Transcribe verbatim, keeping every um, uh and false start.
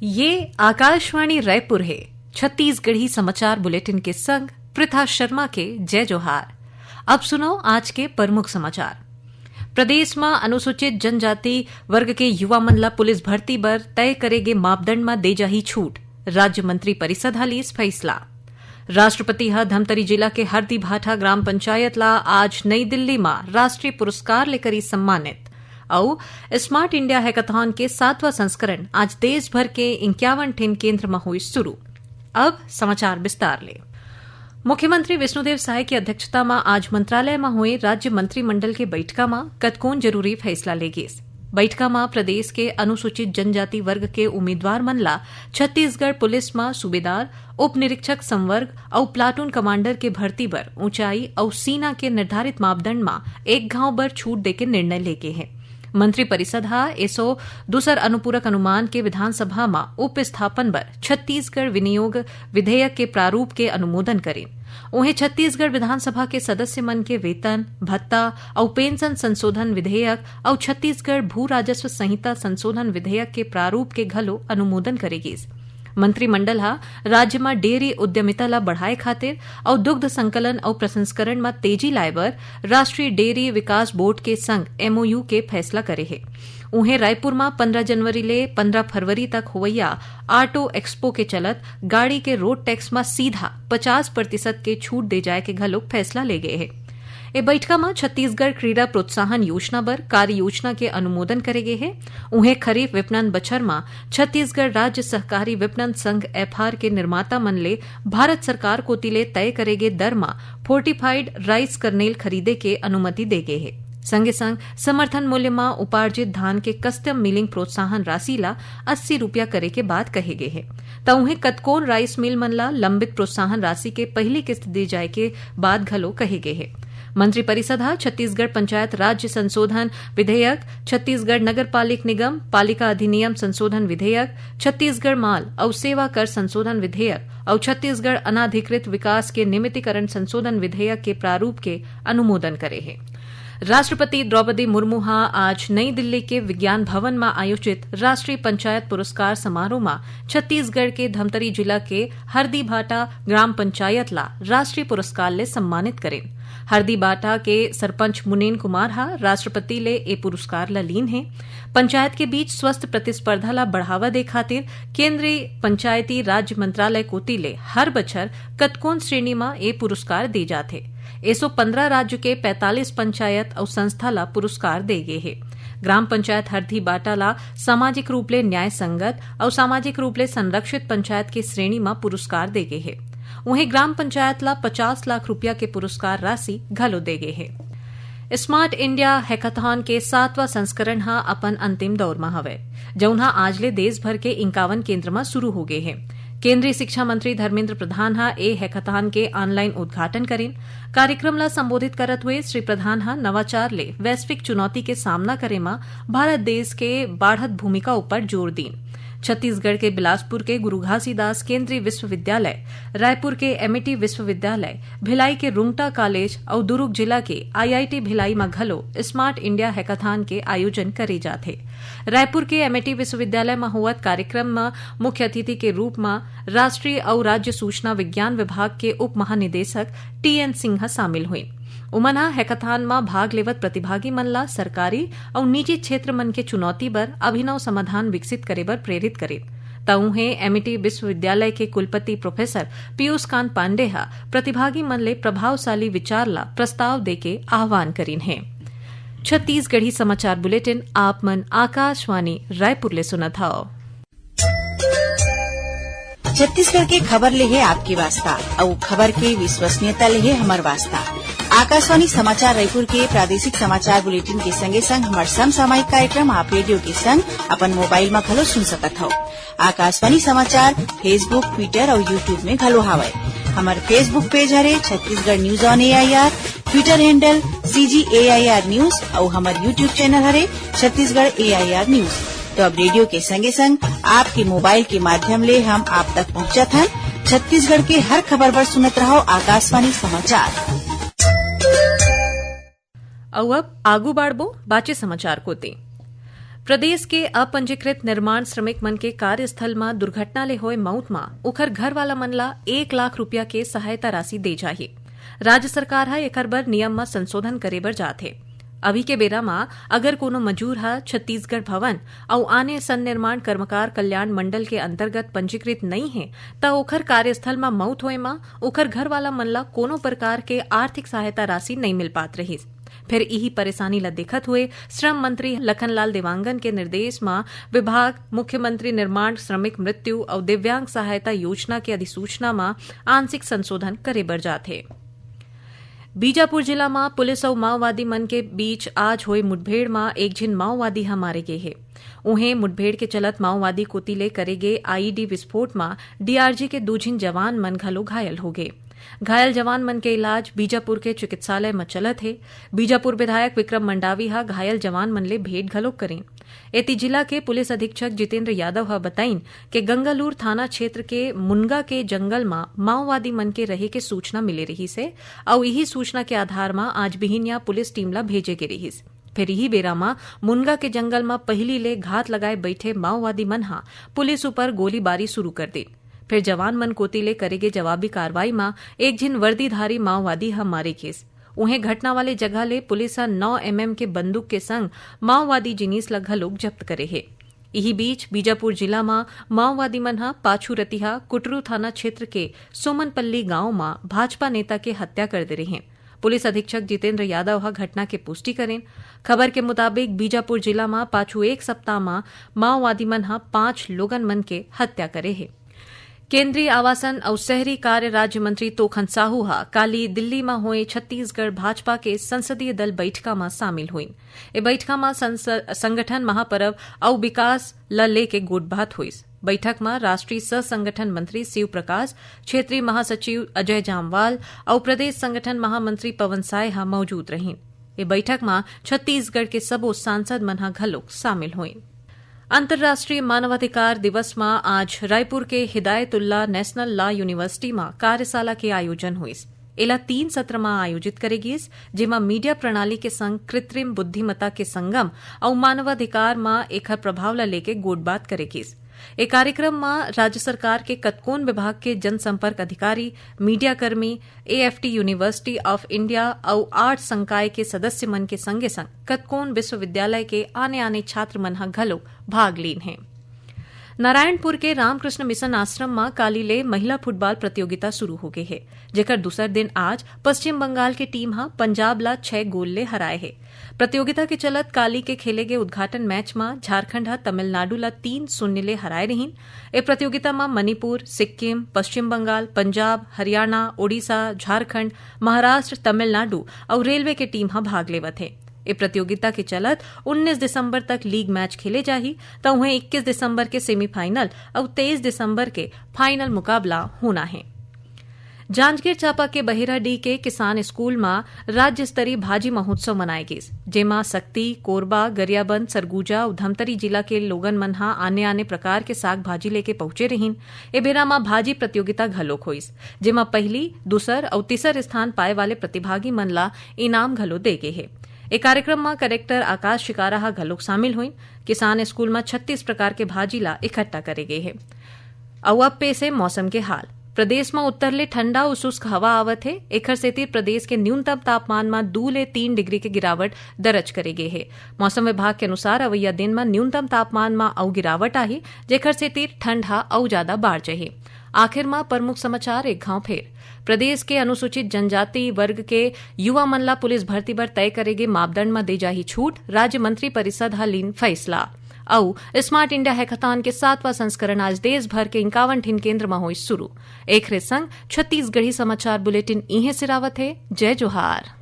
ये आकाशवाणी रायपुर है। छत्तीसगढ़ी समाचार बुलेटिन के संग पृथा शर्मा के जय जोहार। अब सुनो आज के प्रमुख समाचार। प्रदेश म अनुसूचित जनजाति वर्ग के युवा मन ला पुलिस भर्ती बर तय करे गे मापदंड म दे जाही छूट, राज्य मंत्री परिषद ह लीस फैसला। राष्ट्रपति ह धमतरी जिला के हरदीभाठा ग्राम पंचायत ला आज नई दिल्ली म राष्ट्रीय पुरस्कार ले करी सम्मानित। अउ स्मार्ट इंडिया हैकाथॉन के सातवां संस्करण आज देश भर के इक्यावन ठिन केंद्र म होइस शुरू। अब समाचार विस्तार ले। मुख्यमंत्री विष्णुदेव साय की अध्यक्षता म आज मंत्रालय म होए राज्य मंत्रिमंडल के बैठका म कतकोन जरूरी फैसला ले गेस। बैठका म प्रदेश के अनुसूचित जनजाति वर्ग के उम्मीदवार मन ला छत्तीसगढ़ पुलिस म सूबेदार, उप निरीक्षक संवर्ग अउ प्लाटून कमांडर के भर्ती बर ऊंचाई अउ सीना के निर्धारित मापदंड म एक घांव बर छूट देके निर्णय लेके हे। मंत्रिपरिषद ह एसो दूसर अनुपूरक अनुमान के विधानसभा म उपस्थापन बर छत्तीसगढ़ विनियोग विधेयक के प्रारूप के अनुमोदन करिन। उहें, छत्तीसगढ़ विधानसभा के सदस्य मन के वेतन, भत्ता अउ पेंशन संशोधन विधेयक अउ छत्तीसगढ़ भू राजस्व संहिता संशोधन विधेयक के प्रारूप के घलो अनुमोदन करे गिस। मंत्रिमंडल ह राज्य म डेयरी उद्यमिता ल बढ़ाए खातिर अउ दुग्ध संकलन अउ प्रसंस्करण म तेजी लाए बर राष्ट्रीय डेयरी विकास बोर्ड के संग एमओयू के फैसला करे हे। उहें, रायपुर म पंद्रह जनवरी ले पंद्रह फरवरी तक होवइया ऑटो एक्सपो के चलत गाड़ी के रोड टैक्स म सीधा पचास प्रतिशत के छूट दे जाए के घलोक फैसला ले गए हे। ए बैठका म छत्तीसगढ़ क्रीड़ा प्रोत्साहन योजना बर कार्य योजना के अनुमोदन करे गे हे। उहें, खरीफ विपणन बछर म छत्तीसगढ़ राज्य सहकारी विपणन संघ एफआर के निर्माता मन ले भारत सरकार कोति ले तय करे गे दर म फोर्टिफाइड राइस कर्नेल खरीदे के अनुमति दे गे हे। संगे संग समर्थन मूल्य म उपार्जित धान के कस्टम मिलिंग प्रोत्साहन राशि ला अस्सी रुपया करे के बात कहे गे हे। त उहें, कतकोन राइस मिल मन ला लंबित प्रोत्साहन राशि के पहली किस्त दे जाए के बात घलो कहे गे हे। मंत्रिपरिषद ह छत्तीसगढ़ पंचायत राज्य संशोधन विधेयक, छत्तीसगढ़ नगर पालिक निगम पालिका अधिनियम संशोधन विधेयक, छत्तीसगढ़ माल अउ सेवा कर संशोधन विधेयक अउ छत्तीसगढ़ अनाधिकृत विकास के नियमितीकरण संशोधन विधेयक के प्रारूप के अनुमोदन करे हे। राष्ट्रपति द्रौपदी मुर्मू ह आज नई दिल्ली के विज्ञान भवन म आयोजित राष्ट्रीय पंचायत पुरस्कार समारोह म छत्तीसगढ़ के धमतरी जिला के हरदीभाटा ग्राम पंचायत ला राष्ट्रीय पुरस्कार ले सम्मानित करेन। हरदीभाटा के सरपंच मुनेन कुमार ह राष्ट्रपति ले ए पुरस्कार ला लीन हे। पंचायत के बीच स्वस्थ प्रतिस्पर्धा ला बढ़ावा दे खातिर केंद्रीय पंचायती राज्य मंत्रालय कोति ले हर बछर कतकोन श्रेणी म ए पुरस्कार दे जाथे। एसो पंद्रह राज्य के पैंतालीस पंचायत अउ संस्था ला पुरस्कार दे गे हे। ग्राम पंचायत हरदीभाटा ला सामाजिक रूप ले न्याय संगत अउ सामाजिक रूप ले संरक्षित पंचायत के श्रेणी म पुरस्कार दे गे हे। उहें, ग्राम पंचायत ला पचास लाख रुपया के पुरस्कार राशि घलो दे गे हे। स्मार्ट इंडिया हैकाथॉन के सातवां संस्करण ह अपन अंतिम दौर म हवय, जउन ह आज ले देश भर के इक्यावन केंद्र म शुरू हो गे हे। केंद्रीय शिक्षा मंत्री धर्मेंद्र प्रधान ह ए हैकाथॉन के ऑनलाइन उद्घाटन करिन। कार्यक्रम ला संबोधित करत हुए श्री प्रधान ह नवाचार ले वैश्विक चुनौती के सामना करे म भारत देश के बाढ़त भूमिका ऊपर जोर दीन। छत्तीसगढ़ के बिलासपुर के गुरु घासीदास केंद्रीय विश्वविद्यालय, रायपुर के एमिटी विश्वविद्यालय, भिलाई के रुंगटा कॉलेज अउ दुरूग जिला के आईआईटी भिलाई म घलो स्मार्ट इंडिया हैकाथॉन के आयोजन करे जाथे। रायपुर के एमिटी विश्वविद्यालय म होवत कार्यक्रम म मुख्य अतिथि के रूप म राष्ट्रीय अउ राज्य सूचना विज्ञान विभाग के उप महानिदेशक टीएन सिंह ह शामिल हुए। उमन ह हैकाथॉन म भाग लेवत प्रतिभागी मन ला सरकारी अउ निजी क्षेत्र मन के चुनौती बर अभिनव समाधान विकसित करे बर प्रेरित करिन। त उहें, एमिटी विश्वविद्यालय के कुलपति प्रोफेसर पीयूष कांत पांडे ह प्रतिभागी मन ले प्रभावशाली विचार ला प्रस्ताव देके आह्वान करिन हे। छत्तीसगढ़ी समाचार बुलेटिन आप मन आकाशवाणी रायपुर ले सुनत हव। छत्तीसगढ़ के खबर ले हे आपके वास्ता, अउ खबर के विश्वसनीयता ले हे हमर वास्ता। आकाशवाणी समाचार रायपुर के प्रादेशिक समाचार बुलेटिन के संगे संग हमर समसामयिक कार्यक्रम आप रेडियो के संग अपन मोबाइल म घलो सुन सकत हव। आकाशवाणी समाचार Facebook, Twitter अउ YouTube में घलो हावय। हमर Facebook पेज हरे Chhattisgarh news on AIR, Twitter handle CG AIR news अउ हमर YouTube चैनल हरे छत्तीसगढ़ एआईआर न्यूज। तो अब रेडियो के संगे संग आपके मोबाइल के माध्यम ले हम आप तक पहुंचत हन। छत्तीसगढ़ के हर खबर बर सुनत रहव आकाशवाणी समाचार। अउ अब आगू बाढ़बो बाचे समाचार कोती। प्रदेश के अपंजीकृत निर्माण श्रमिक मन के कार्यस्थल म दुर्घटना ले होए मउत म ओखर घर वाला मन ला एक लाख रुपया के सहायता राशि दे जाही। राज्य सरकार ह एखर बर नियम म संशोधन करे बर जात हे। अभी के बेरा म अगर कोनो मजूर ह छत्तीसगढ़ भवन अउ आने सन्निर्माण कर्मकार कल्याण मंडल के अंतर्गत पंजीकृत नइ हे, त ओखर कार्यस्थल म मउत होए म ओखर घर वाला मन ला कोनो प्रकार के आर्थिक सहायता राशि नइ मिल पात रहिस। फेर इही परेशानी ल देखत हुए श्रम मंत्री लखनलाल देवांगन के निर्देश म विभाग मुख्यमंत्री निर्माण श्रमिक मृत्यु अउ दिव्यांग सहायता योजना के अधिसूचना म आंशिक संशोधन करे बर जाथे। बीजापुर जिला म पुलिस अउ माओवादी मन के बीच आज होए मुठभेड़ म एक झिन माओवादी ह मारे गे हे। उहें, मुठभेड़ के चलत माओवादी कोति ले करे गे आईईडी विस्फोट म डीआरजी के दू झिन जवान मन घलो घायल हो गे। घायल जवान मन के इलाज बीजापुर के चिकित्सालय म चलत हे। बीजापुर विधायक विक्रम मंडावी ह घायल जवान मन ले भेंट घलो करिन। एती जिला के पुलिस अधीक्षक जितेंद्र यादव ह बताइन के गंगालूर थाना क्षेत्र के मुनगा के जंगल म माओवादी मन के रहे के सूचना मिले रहिस हे, अउ इही सूचना के आधार म आज बिहिनिया पुलिस टीम ला भेजे गे रिहिस। फेर इही बेरा म मुनगा के जंगल म पहिली ले घात लगाए बइठे माओवादी मन ह पुलिस ऊपर गोलीबारी शुरू कर दे। फेर जवान मन कोति ले करे गे जवाबी कार्रवाई म एक झिन वर्दीधारी माओवादी ह मारे गिस। उहें, घटना वाले जगह ले पुलिस ह नौ एमएम के बंदूक के संग माओवादी जिनिस ल घलोक जब्त करे हे। इही बीच, बीजापुर जिला म माओवादी मन ह पाछू रतिहा कुटरू थाना क्षेत्र के सोमनपल्ली गांव म भाजपा नेता के हत्या कर दे रिहिन। पुलिस अधीक्षक जितेंद्र यादव ह घटना के पुष्टि करेन। खबर के मुताबिक, बीजापुर जिला म पाछू एक सप्ताह म माओवादी मन ह पांच लोगन मन के हत्या करे हे। केंद्रीय आवासन अउ शहरी कार्य राज्य मंत्री तोखन साहू ह काली दिल्ली म होए छत्तीसगढ़ भाजपा के संसदीय दल बइठका म शामिल होइन। ए बइठका म संस-, संगठन महापर्व अउ विकास ल लेके गोठबात होइस। बइठक म राष्ट्रीय सह संगठन मंत्री शिव प्रकाश, क्षेत्रीय महासचिव अजय जामवाल अउ प्रदेश संगठन महामंत्री पवन साय ह मौजूद रहिन। ए बइठक म छत्तीसगढ़ के सबो सांसद मन ह घलोक शामिल होइन। अंतर्राष्ट्रीय मानवाधिकार दिवस म आज रायपुर के हिदायतुल्ला नेशनल लॉ यूनिवर्सिटी म कार्यशाला के आयोजन होइस। एला तीन सत्र म आयोजित करे गिस, जेमा मीडिया प्रणाली के संग कृत्रिम बुद्धिमत्ता के संगम अउ मानवाधिकार म एखर प्रभाव ल लेके गोठबात करे गिस। ए कार्यक्रम म राज्य सरकार के कतकोन विभाग के जनसंपर्क अधिकारी, मीडिया कर्मी, एएफटी यूनिवर्सिटी ऑफ इंडिया अउ आर्ट संकाय के सदस्य मन के संगे संग कतकोन विश्वविद्यालय के आने-आने छात्र मन ह घलो भाग लीन हे। नारायणपुर के रामकृष्ण मिशन आश्रम म काली ले महिला फुटबॉल प्रतियोगिता शुरू हो गे हे, जेकर दूसर दिन आज पश्चिम बंगाल के टीम ह पंजाब ला छह गोल ले हराए हे। प्रतियोगिता के चलत काली के खेले गे उद्घाटन मैच म झारखंड ह तमिलनाडु ला तीन शून्य ले हराए रिहिन। ए प्रतियोगिता म मणिपुर, सिक्किम, पश्चिम बंगाल, पंजाब, हरियाणा, ओडिशा, झारखंड, महाराष्ट्र, तमिलनाडु अउ रेलवे के टीम ह भाग लेवत हे। ए प्रतियोगिता के चलत उन्नीस दिसंबर तक लीग मैच खेले जाही, त उहें इक्कीस दिसंबर के सेमीफाइनल अउ तेईस दिसंबर के फाइनल मुकाबला होना हे। जांजगीर चांपा के बहेराडीह के किसान स्कूल म राज्य स्तरीय भाजी महोत्सव मनाए गिस, जेमा सक्ती, कोरबा, गरियाबंद, सरगुजा अउ धमतरी जिला के लोगन मन ह आने-आने प्रकार के साग भाजी लेके पहुंचे रिहिन। ए बेरा म भाजी प्रतियोगिता घलोक होइस, जेमा पहिली, दूसर अउ तीसर स्थान पाए वाले प्रतिभागी मन ला इनाम घलो दे गे हे। ए कार्यक्रम म कलेक्टर आकाश शिकारा ह घलोक शामिल होइन। किसान स्कूल म छत्तीस प्रकार के भाजी ला इकट्ठा करे गे हे। अउ अब पेश हे मौसम के हाल। प्रदेश म उत्तर ले ठंडा अउ शुष्क हवा आवत हे, एखर सेती प्रदेश के न्यूनतम तापमान म दू ले तीन डिग्री के गिरावट दर्ज करे गे हे। मौसम विभाग के अनुसार अवइया दिन म न्यूनतम तापमान म अउ गिरावट आही, जेखर सेती ठंड ह अउ जादा बाढ़ जही। आखिर म प्रमुख समाचार एक घांव फेर। प्रदेश के अनुसूचित जनजाति वर्ग के युवा मन ला पुलिस भर्ती बर तय करे गे मापदंड म दे जाही छूट, राज्य मंत्री परिषद ह लीन फैसला। अउ स्मार्ट इंडिया हैकाथॉन के सातवां संस्करण आज देश भर के इंकावन ठिन केंद्र म होइस शुरू। एखरे संग छत्तीसगढ़ी समाचार बुलेटिन इहें सिरावत हे। जय जोहार।